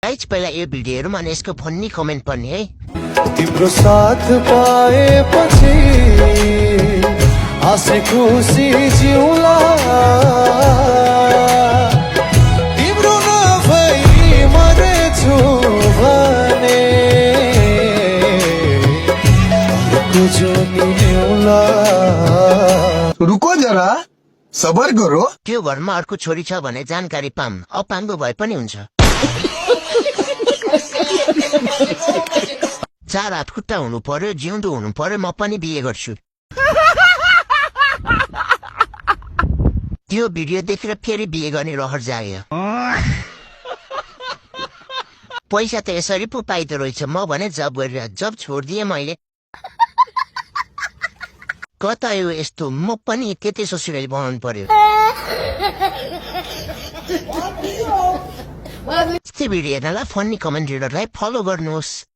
Guys पहिला यो video हेरौँ अनि यसको फन्नी कमेन्ट पनि है। तिम्रो साथ पाएपछि हाँसी खुसी जिउला तिम्रो नभई मरेछु भने अर्को जोनी ल्याउला। रुको जरा सबर करो। त्यो घरमा अर्को छोरी छ भने जानकारी पाऊँ, अपाङ्गो भए पनि हुन्छ। 4 हात खुट्टा हुनु पर्यो, जिउँदो हुनु पर्यो, म पनि बिहे गर्छु। त्यो भिडियो देखेर फेरि बिहे गर्ने रहर जाग्यो। पैसा त यसरी पो पाइदो रहेछ। म भने जब गरेर जब छोडिदिएँ मैले। कता यो यस्तो, म पनि त्यतै ससुराली बनाउनु पर्यो। यस्तै भिडियो हेर्नलाई फन्नी कमेन्टेटरलाई फलो गर्नुहोस्।